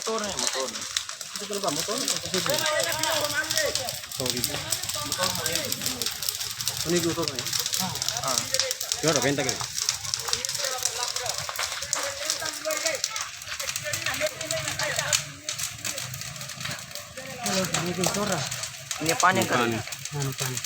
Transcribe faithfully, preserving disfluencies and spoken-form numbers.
Motor ne'e, motor ne'e. Itu kalau motor ne'e, motor ne'e. Sorry. Motor ne'e. Ini motor ne'e. Ah. Claro, venta que. Ini panen kan? Panen. Panen, panen.